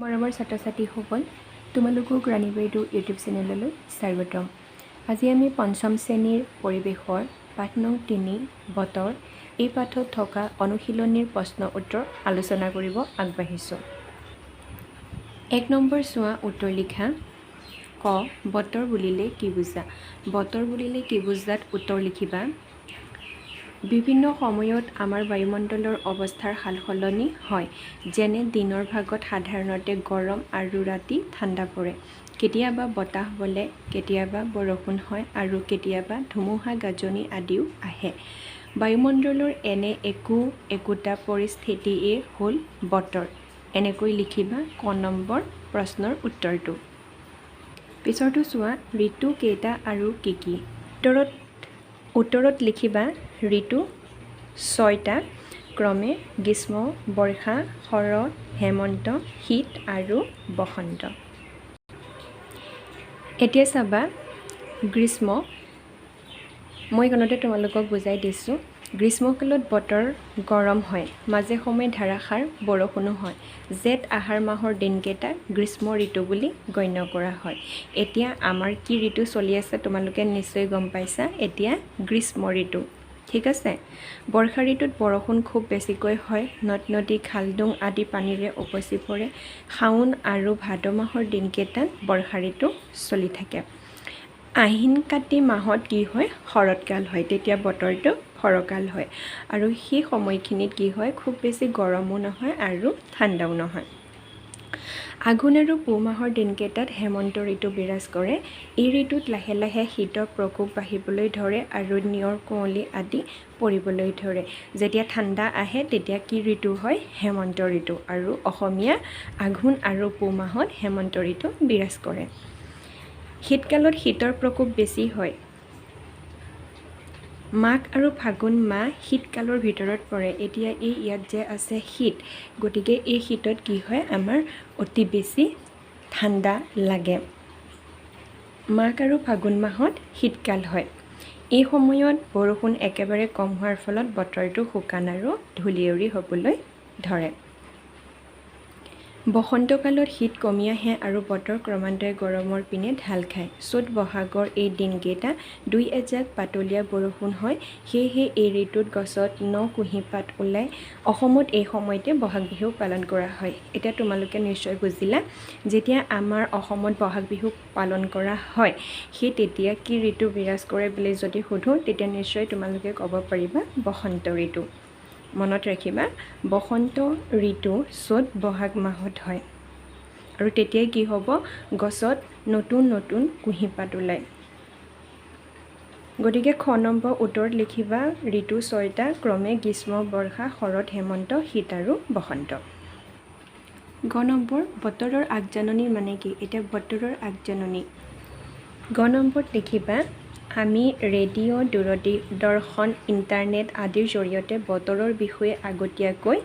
মৰমৰ ছাত্ৰ ছাত্ৰীসকল, তোমালোকক ৰাণী বাইদেউ ইউটিউব চেনেললৈ স্বাগতম। আজি আমি পঞ্চম শ্ৰেণীৰ পৰিৱেশৰ পাঠ নং 3 বতৰ, এই পাঠত থকা অনুশীলনীৰ প্ৰশ্ন উত্তৰ আলোচনা কৰিব আগবাঢ়িছোঁ। 1 নম্বৰ চোৱা, উত্তৰ লিখা। ক, বতৰ বুলিলে কি বুজা? বতৰ বুলিলে কি বুজাত উত্তৰ লিখিবা, বিভিন্ন সময়ত আমাৰ বায়ুমণ্ডলৰ অৱস্থাৰ সাল-সলনি হয়। যেনে দিনৰ ভাগত সাধাৰণতে গৰম আৰু ৰাতি ঠাণ্ডা পৰে। কেতিয়াবা বতাহ বলে, কেতিয়াবা বৰষুণ হয় আৰু কেতিয়াবা ধুমুহা, গাজনি আদিও আহে। বায়ুমণ্ডলৰ এনে একো একোটা পৰিস্থিতিয়েই হ'ল বতৰ। এনেকৈ লিখিবা ক নম্বৰ প্ৰশ্নৰ উত্তৰটো। পিছৰটো চোৱা, ঋতু কেইটা আৰু কি কি? উত্তৰত লিখিবা, ঋতু ছয়টা, ক্ৰমে গ্ৰীষ্ম, বৰ্ষা, শৰৎ, হেমন্ত, শীত আৰু বসন্ত। এতিয়া চাবা, গ্ৰীষ্ম, মই এইকণতে তোমালোকক বুজাই দিছোঁ। গ্ৰীষ্মকালত বতৰ গৰম হয়, মাজে সময়ে ধাৰাসাৰ বৰষুণো হয়। জেঠ আহাৰ মাহৰ দিনকেইটা গ্ৰীষ্ম ঋতু বুলি গণ্য কৰা হয়। এতিয়া আমাৰ কি ঋতু চলি আছে, তোমালোকে নিশ্চয় গম পাইছা, এতিয়া গ্ৰীষ্ম ঋতু। ঠিক আছে। বৰ্ষা ঋতুত বৰষুণ খুব বেছিকৈ হয়। নদ নদী, খালডোং আদি পানীৰে উপচি পৰে। শাওণ আৰু ভাদ মাহৰ দিনকেইটাত বৰ্ষা ঋতু চলি থাকে। আহিন কাতি মাহত কি হয়? শৰৎকাল হয়। তেতিয়া বতৰটো ফৰকাল হয় আৰু সেই সময়খিনিত কি হয়? খুব বেছি গৰমো নহয় আৰু ঠাণ্ডাও নহয়। আঘোণ আৰু পুহ মাহৰ দিনকেইটাত হেমন্ত ঋতু বিৰাজ কৰে। এই ঋতুত লাহে লাহে শীতৰ প্ৰকোপ বাঢ়িবলৈ ধৰে আৰু নিয়ৰ, কুঁৱলী আদি পৰিবলৈ ধৰে। যেতিয়া ঠাণ্ডা আহে, তেতিয়া কি ঋতু হয়? হেমন্ত ঋতু। আৰু অসমীয়া আঘোণ আৰু পুহ মাহত হেমন্ত ঋতু বিৰাজ কৰে। শীতকালত শীতৰ প্ৰকোপ বেছি হয়। মাঘ আৰু ফাগুন মাহ শীতকালৰ ভিতৰত পৰে। এতিয়া এই ইয়াত যে আছে শীত, গতিকে এই শীতত কি হয়? আমাৰ অতি বেছি ঠাণ্ডা লাগে। মাঘ আৰু ফাগুন মাহত শীতকাল হয়। এই সময়ত বৰষুণ একেবাৰে কম হোৱাৰ ফলত বতৰটো শুকান আৰু ধূলিয়ৰি হ'বলৈ ধৰে। বসন্তকালত শীত কমি আহে আৰু বতৰ ক্ৰমান্বয়ে গৰমৰ পিনে ঢাল খায়। চ'ত বহাগৰ এই দিনকেইটা দুই এজাক পাতলীয়া বৰষুণ হয়। সেয়েহে এই ঋতুত গছত ন কুঁহিপাত ওলায়। অসমত এই সময়তে বহাগ বিহু পালন কৰা হয়। এতিয়া তোমালোকে নিশ্চয় বুজিলা, যেতিয়া আমাৰ অসমত বহাগ বিহু পালন কৰা হয়, সেই তেতিয়া কি ঋতু বিৰাজ কৰে বুলি যদি সোধোঁ, তেতিয়া নিশ্চয় তোমালোকে ক'ব পাৰিবা বসন্ত ঋতু। মনত ৰাখিবা, বসন্ত ঋতু চ'ত বহাগ মাহত হয় আৰু তেতিয়াই কি হ'ব? গছত নতুন নতুন কুঁহিপাত ওলায়। গতিকে খ নম্বৰ উত্তৰত লিখিবা, ঋতু ছয়টা, ক্ৰমে গ্ৰীষ্ম, বৰ্ষা, শৰৎ, হেমন্ত, শীত আৰু বসন্ত। গ নম্বৰ, বতৰৰ আগজাননী মানে কি? এতিয়া বতৰৰ আগজাননী গ নম্বৰত লিখিবা, আমি ৰেডিঅ', দূৰদৰ্শন, ইণ্টাৰনেট আদিৰ জৰিয়তে বতৰৰ বিষয়ে আগতীয়াকৈ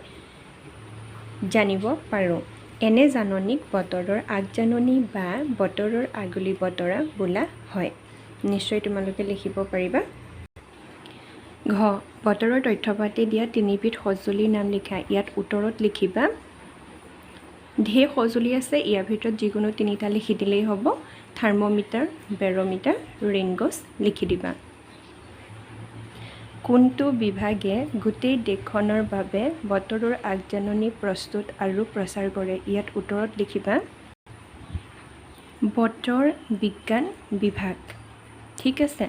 জানিব পাৰোঁ। এনে জাননীক বতৰৰ আগজাননী বা বতৰৰ আগলি বতৰা বোলা হয়। নিশ্চয় তোমালোকে লিখিব পাৰিবা। ঘ, বতৰৰ তথ্য পাতি দিয়া তিনিবিধ সঁজুলিৰ নাম লিখা। ইয়াত উত্তৰত লিখিবা, ঢেৰ সঁজুলি আছে, ইয়াৰ ভিতৰত যিকোনো তিনিটা লিখি দিলেই হ'ব। থাৰ্মমিটাৰ, বেৰ'মিটাৰ, ৰেইনগজ লিখি দিবা। কোনটো বিভাগে গোটেই দেশখনৰ বাবে বতৰৰ আগজাননী প্ৰস্তুত আৰু প্ৰচাৰ কৰে? ইয়াত উত্তৰত লিখিবা, বতৰ বিজ্ঞান বিভাগ। ঠিক আছে।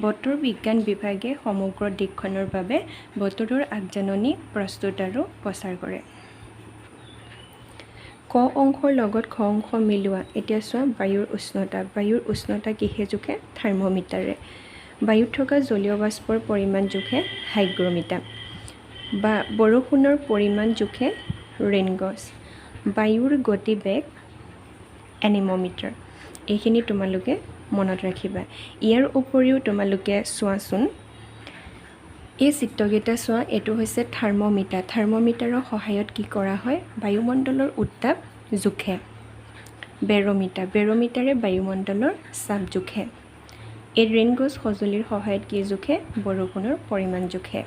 বতৰ বিজ্ঞান বিভাগে সমগ্ৰ দেশখনৰ বাবে বতৰৰ আগজাননী প্ৰস্তুত আৰু প্ৰচাৰ কৰে। ক অংশৰ লগত খ অংশ মিলোৱা। এতিয়া চোৱা, বায়ুৰ উষ্ণতা। বায়ুৰ উষ্ণতা কিহে জোখে? থাৰ্মমিটাৰে। বায়ুত থকা জলীয় বাষ্পৰ পৰিমাণ জোখে হাইগ্ৰমিটাৰ বা বৰষুণৰ পৰিমাণ জোখে ৰেইনগজ, বায়ুৰ গতিবেগ এনিম'মিটাৰ। এইখিনি তোমালোকে মনত ৰাখিবা। ইয়াৰ উপৰিও তোমালোকে চোৱাচোন, এই চিত্ৰকেইটা চোৱা। এইটো হৈছে থাৰ্মমিটাৰ। থাৰ্মমিটাৰৰ সহায়ত কি কৰা হয়? বায়ুমণ্ডলৰ উত্তাপ জোখে। বেৰ'মিটাৰ, বেৰ'মিটাৰে বায়ুমণ্ডলৰ চাপ জোখে। এই ৰেইনগজ সঁজুলিৰ সহায়ত কি জোখে? বৰষুণৰ পৰিমাণ জোখে।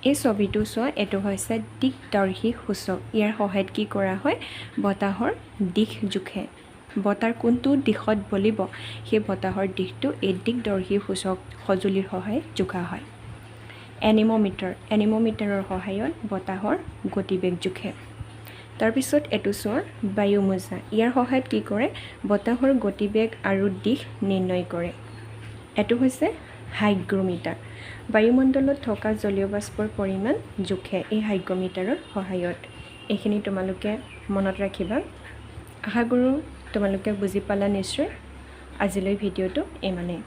এই ছবিটো চোৱা, এইটো হৈছে দিকদৰ্শী সূচক। ইয়াৰ সহায়ত কি কৰা হয়? বতাহৰ দিশ জোখে। বতাহ কোনটো দিশত বলিব, সেই বতাহৰ দিশটো এই দিকদৰ্শী সূচক সঁজুলিৰ সহায়ত জোখা হয়। এনিম'মিটাৰ, এনিম'মিটাৰৰ সহায়ত বতাহৰ গতিবেগ জোখে। তাৰপিছত এইটো চোৱা, বায়ুমোজা। ইয়াৰ সহায়ত কি কৰে? বতাহৰ গতিবেগ আৰু দিশ নিৰ্ণয় কৰে। এইটো হৈছে হাইগ্ৰ'মিটাৰ। বায়ুমণ্ডলত থকা জলীয় বাষ্পৰ পৰিমাণ জোখে এই হাইগ্ৰ'মিটাৰৰ সহায়ত। এইখিনি তোমালোকে মনত ৰাখিবা। আশা কৰোঁ তোমালোকে বুজি পালা নিশ্চয়। আজিলৈ ভিডিঅ'টো ইমানেই।